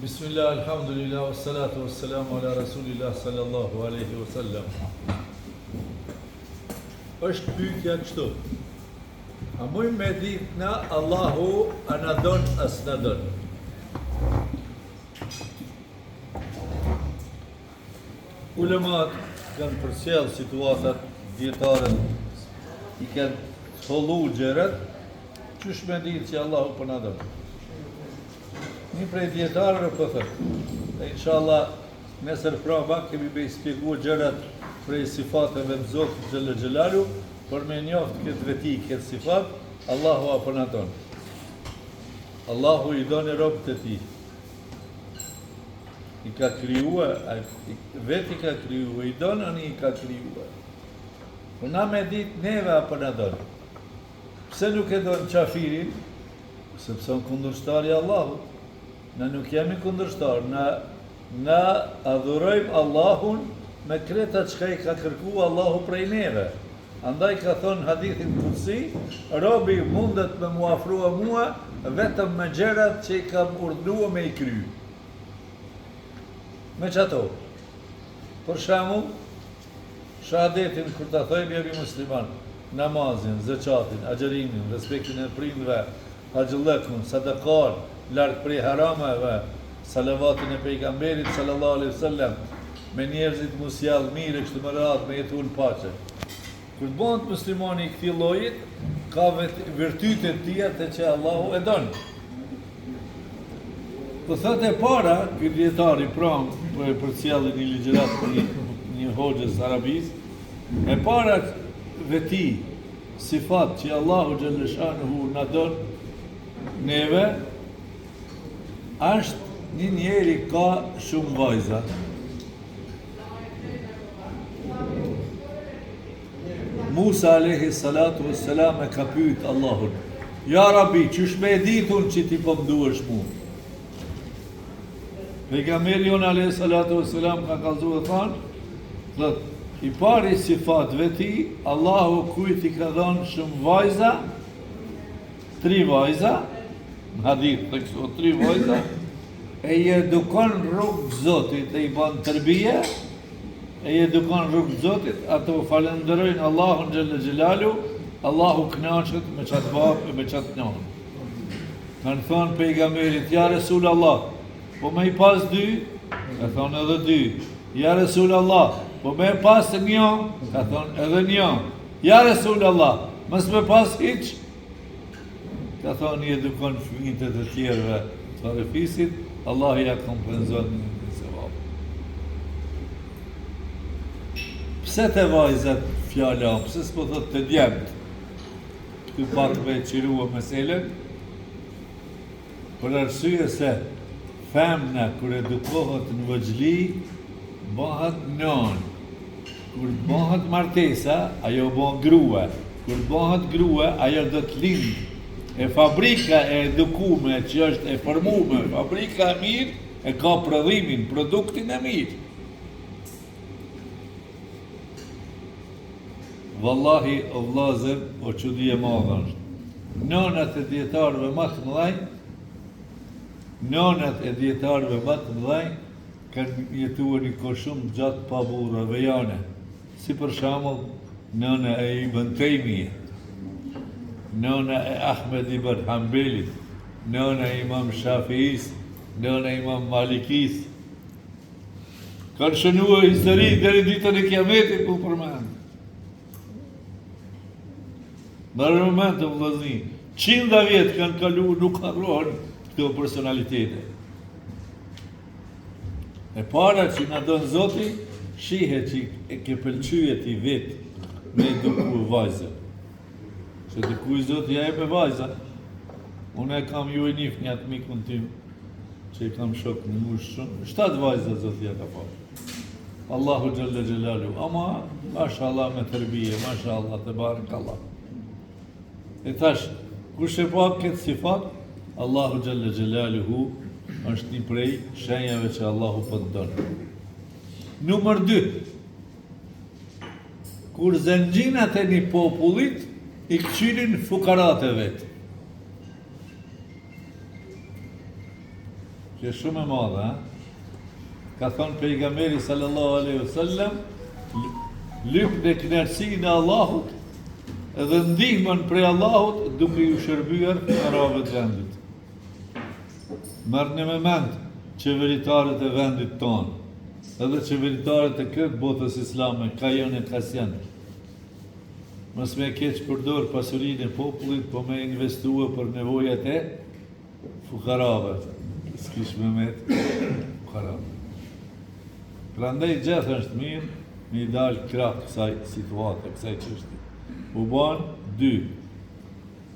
Bismillah, alhamdulillah, wassalatu wassalamu ala rasulillah sallallahu alaihi wasallam. Është pyetja kështu. A mujmë me ditë na Allahu a na don a s'na don? Ulemat kanë përcjell situatat, dijetarët i kanë thollu gjërat, qysh me ditë që Allahu po na don. Një prej dijetarëve po thotë, e inshallah nesër prapa kemi me i spjegu gjërat prej sifateve të Zotit xhelle xhelalu, për me njoft këtë veti, këtë sifat, Allahu a po na don. Allahu i don robët e tij. I ka krijue, vetë i ka krijue, i don ani i ka krijue. Po na me ditë neve a po na don. Pse nuk e don qafirin? Sepse on kundërshtar i Allahut. Na nuk jemi kundërshtar, na na adhurojmë Allahun me krejt atë çka i ka kërku Allahu prej neve. Andaj ka thonë hadithin kudsi, robi mundet me mu afrua mua vetëm me gjërat që i kam urdhnua me i kry. Me qato? Për shembull, Shahadetin kur ta thojmë jemi musliman, namazin, zeqatin, agjërimin, respektin e prindve, haxhillëkun, sadakanë, larg prej harameve, salavatin e pejgamberit sallallahu alejhi ve sellem, me njerëzit mu sjell mirë e kështu me radhë me jetu në paqe. Kur të bëhet muslimani i këtij llojit, ka virtyte të tija të që Allahu e don. Po thotë e para, ky dijetari pra, po e përcjelli një ligjëratë për një, një hoxhës Arabisë, e para veti, sifat që Allahu xhelleshanuhu na don neve, është një njeri ka shumë vajza. Musa alejhi salatu ves selam e ka pyet Allahun, Ja Rabbi, qysh me e ditë unë që ti po më duesh mu? Pejgamberi jonë alejhi salatu ves selam ka kallzu e thanë, thot, i pari sifat veti, Allahu kujt i ka dhënë shumë vajza, tri vajza, në hadith thekso tri vajza, e i edukon rrugë Zotit e i ban terbije, e i edukon rrugë Zotit, ato falënderojnë Allahun xhelle xhelalu, Allahu kënaqet me qatë babë e me qatë nënë. Kanë thonë pejgamberit, ja Resul Allah, po me i pas dy, ka thonë edhe dy, ja Resul Allah, po me i pas një, ka thonë edhe një, ja Resul Allah, mos me pas hiç, Ka thonë i edukon fëmijët e të tjerëve të farefisit, Allahu ja kompenzon një sevap. Pse te vajzat fjala, pse s'po thot te djemt? Këtu pak me qirua meselen, për arsye se femna kur edukohet në vogjli, bëhet nënë. Kur të bëhet martesa, ajo bëhet grua. Kur të bëhet grua, ajo do të lindë. E fabrika e edukume që është e formume, fabrika e mirë, e ka prodhimin, produktin e mirë. Vallahi, o vllazër, o çudi e madhe është. Nënat e dijetarëve ma të mëdhaj, nënat e dijetarëve ma të mëdhaj, Kanë jetuar një kohë shumë të gjatë pa burra vejane, si për shembull nëna e Ibn Tejmije, nëna e Ahmed ibn Hanbelit, nëna e Imam Shafiisë, nëna e Imam Malikisë. Kanë shënuar histori deri ditën e Kiametit m'u përmend. Në moment të vëllazni, qinda vjet kanë kalu, nuk harrohen këto personalitete. E para që na don Zoti, shihe që e ke pëlqye ti vetë me eduku vajzën. Se dikuj Zoti ja jep vajza. Unë e kam ju e njifni një atë mikun tim që e kam shok në ngushtë shumë. Shtatë vajza Zoti ja ka falë. Allahu xhelle xhelalu. Ama, mashallah me terbije, mashallah tebarekallah. E tash, kush e pa këtë sifat, Allahu xhelle xhelaluhu është një prej shenjave që Allahu po të don. Numër 2. Kur zengjinat e një popullit i këqyrin fukarat e vet. Kjo shumë e madhe, ha? Ka thonë pejgamberi sallallahu alaihi wasallam, lypne kënaqësinë e Allahut edhe ndihmën prej Allahut duke ju shërbyer fukarave të vendit. Merrni me mend qeveritarët e vendit tonë, edhe qeveritarët e krejt botës islame, ka janë e ka s'janë. Mos me keqpërdor pasurinë e popullit, po me investue për nevojat e fukarave. S'kish me met fukara. Prandaj gjithë është mirë me i dalë krah kësaj situate, kësaj çështje. U ban dy.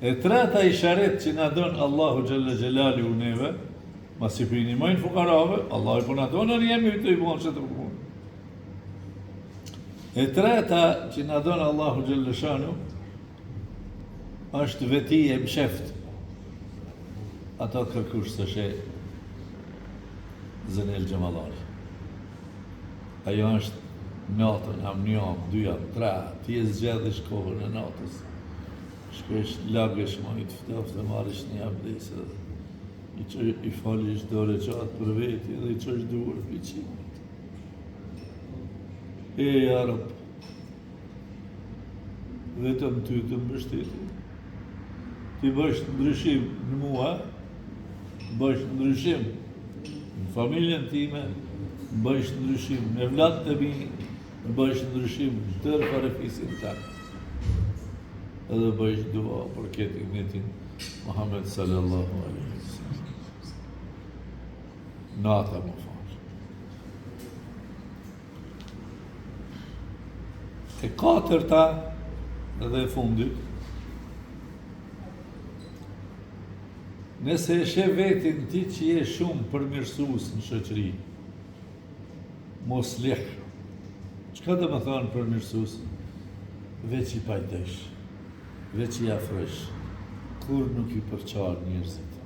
E treta isharet që na don Allahu Xhelle Xhelaluhu neve, masi po i nimojnë fukarave, Allahu po na don e jemi tu i bon qëto punë. E treta që na don Allahu Xhelle Shanuhu, është veti e msheft. Ato kërkush s'e sheh Zenel Xhemallari. Ajo është natën, am një am, dy am, tre, ti e zgjedhësh kohën e natës. Shkojsh lagesh me ujë të ftoftë dhe marrësh një abdes edhe i, që, i falish do reqat për veti dhe i çosh duart mbi qimet. E, ja Rab, vetëm ty të mbështetem. Ti bësh ndryshim në mua, bësh ndryshim në familjen time, bësh ndryshim në evlatët e mi, bësh ndryshim në tërë farefisin tem. Edhe bësh dua për këtë ymetin Muhammed sallallahu alaihi wasallam. Nata më falë. E katërta dhe e fundit, nëse e sheh vetin ti që je shumë përmirësues në shoqëri, muslih, çka do me thonë përmirësues? Veç i pajtojsh, veç i afrojsh, kurrë nuk i përçan njerëzit,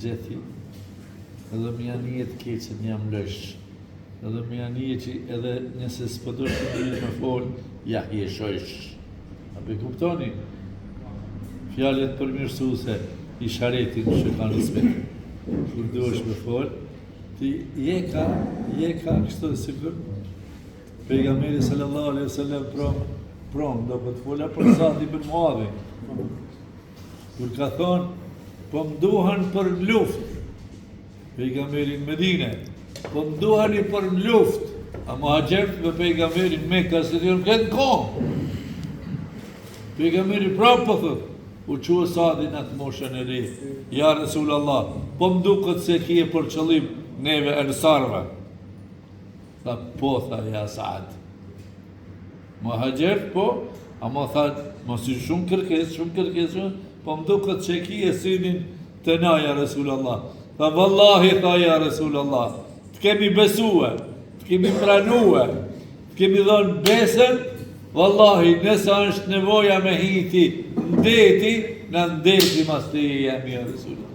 gjithi, edhe me ja nie të keqen ja mlojsh, Edhe me ja nie që edhe nëse s'po do të mirë me fol, ja hijeshojsh. A po e kuptoni? Fjalët përmirësuese, isharetin që ka nisbet. Kur duhesh me fol, ti je ka, je ka kështu sikur pejgamberi sallallahu alaihi wasallam prom, prom, do po të fola për Sad ibn Muadhin. Kur ka thonë, po më duhen për luftë, Pejgamberi në Medine, po më duheni për në luftë, a muhaxherët me pejgamberin Meka se janë këtë në kohë. Pejgamberi prapë po thotë, u çua Sadi në atë moshën e re, ja Resul Allah, po më duket se kije për qëllim neve ensarve. Tha, po, tha, ja Saad. Muhaxherët, po, ama tha, mos i shumë kërkesë, shumë kërkesë, po më duket që kije synin te na, ja Resul Allah. Tha, vallahi, tha, ja Resul Allah, të kemi besue, të kemi pranue, të kemi dhonë besën, vallahi, nëse është nevoja me hi ti në deti, na në deti mas teje jemi, ja Resul Allah.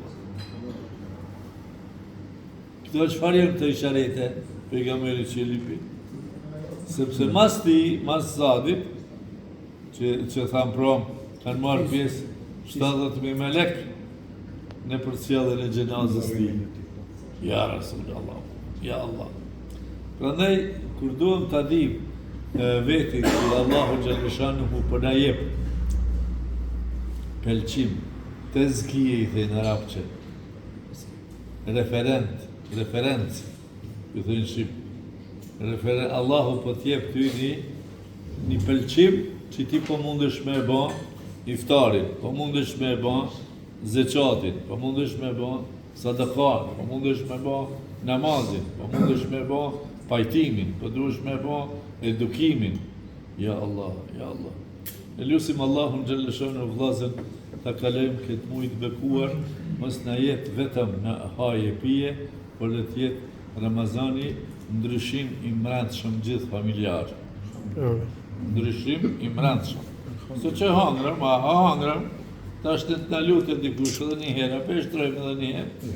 Këto çfarë janë këto isharete pejgamberit që lypi? Sepse mas tij, mas Sadit, që, që thamë prom, kanë marrë pjesë 70.000 melek në përcjelljen e xhenazës tij. Ja Rasul Allah, ja Allah. Prandaj, kur duhem ta dim vetin, kur Allahu xhelleshanuhu po na jep pelqim, tezkije i thejnë arabçe, referent, referencë, ju thënë shqip, referen, Allahu po t'jep ty një, një pëlqim që ti po mundesh me e ba iftarin, po mundesh me e ba zeqatin, po mundesh me e ba sadakan, po mundesh me ba namazin, po mundesh me ba pajtimin, po duhesh me ba edukimin. Ja Allah, ja Allah. E lusim Allahun xhelleshanuhu vëllazën ta kalojmë këtë muaj të bekuar, mos na jetë vetëm në haje pije, por le të jetë Ramazani ndryshim i mbrendshëm gjithë familjar. Ndryshim i mbrendshëm. Se që hangrëm, a ha hangrëm, tash të na lutet dikush edhe një herë, a pe shtrojmë edhe një herë.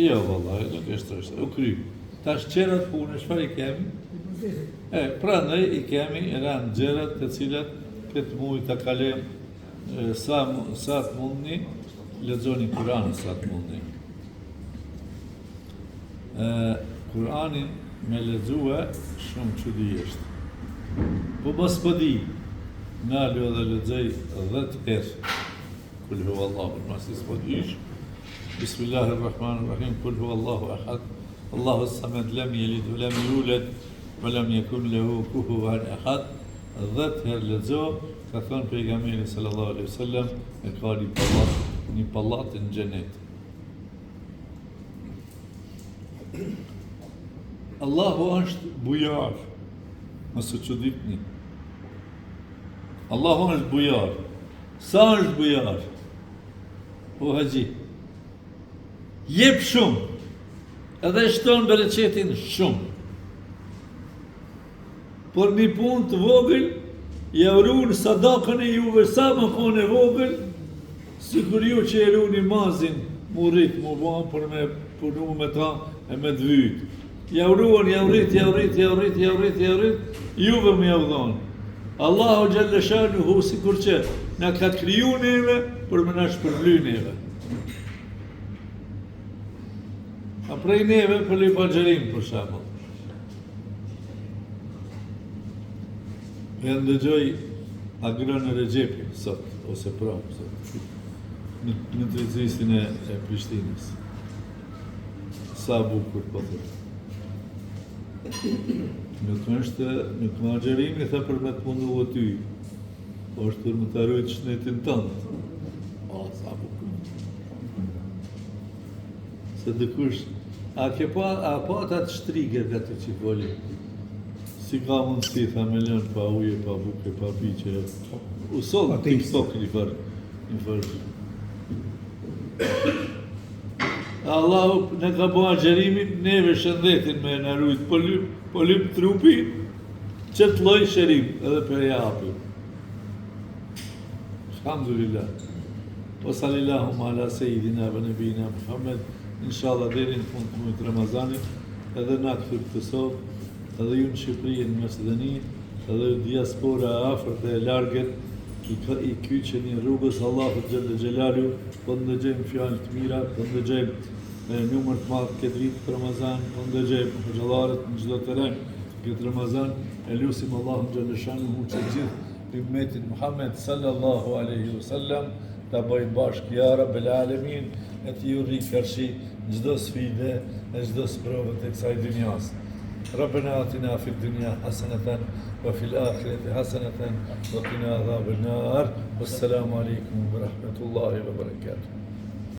Jo, vallahi, nuk e shtrojmë, u kry. Tash qerat punë, çfarë i kemi? E, prandaj i kemi rënd gjërat të cilat këtë muaj ta kalojmë sa sa të mundni, lexoni Kur'an sa të mundni. Kur'anin me lexue shumë çudi është. Po mos po di, nalu edhe lexoj 10 herë. Kul hu Allahu, masi s'po dish. Bismillahirrahmanirrahim. Kul hu Allahu ahad. Allahu samed lem jelid ve lem yulad ve lem yekun lehu kufuven ehad. 10 herë lexo, ka thënë pejgamberi sallallahu alaihi wasallam, e ka një pallat, një pallat në xhenet. Allahu është bujar, mos u çuditni. Allahu është bujar. Sa është bujar? O haxhi. Jep shumë. Edhe shton bereqetin shumë. Por një punë të vogël, jau run sadakën e juve sa me konë e vogël, sikur ju që e runi mazin, mu rrit, mu ba për me punu me ta e me të vyjt. Jau ruan, jau rrit, jau rrit, jau rrit, jau rrit, jau rrit, juve me jau dhonë. Allahu xhelle shanuhu sikur që na ka kriju neve për me na shpërbly neve. A prej neve po lyp agjërim për shembull. E ndëgjoj Agron Rexhepin sot, ose pramë sot, në, nutricistin e, e Prishtinës. Sa bukur po thotë. Nuk është, nuk ma agjërimi tha për me të mundu ty, po është për me të rujtë shnetin tënd. O, sa bukur. Se dikush, a ke pa, a pa ata të shtrigët atë që foli? Si ka mundësi, tha me lënë pa uje, pa buke, pa pi që u soll në TikTok një farë, një farë. Allahu na ka bo agjerimin, neve shëndetin me na rujt, po lyp, po lyp trupi, qëtë lloj shërim, edhe për e japim. Alhamdulillah. Wa salillahumma ala sejidina ve nebina Muhammed. Inshallah deri në fund të mujit të Ramazanit, edhe na këtu në Kosovë, edhe ju në Shqipëri e në Maqedoni, edhe ju diaspora e afërt dhe e largët, i, i kyçeni rrugës Allahut xhelle xhelalu, po ndëgjojmë fjalë të mira, po ndëgjojmë me numër të madh këtë vit të Ramazan, po ndëgjojmë hoxhallarët në çdo terren këtë Ramazan, e lusim Allahun xhelle shanuhu që gjithë Ymmetin Muhammed sallallahu alaihi wasallam ta bëj bashkë ja Rabbel Alemin e t'i rri karshi çdo sfide e çdo sprove të kësaj dynjas. Rabbena atina fid dunya hasanatan wa fil akhirati hasanatan wa qina adhaban nar. Wassalamu alaikum wa rahmatullahi wa barakatuh.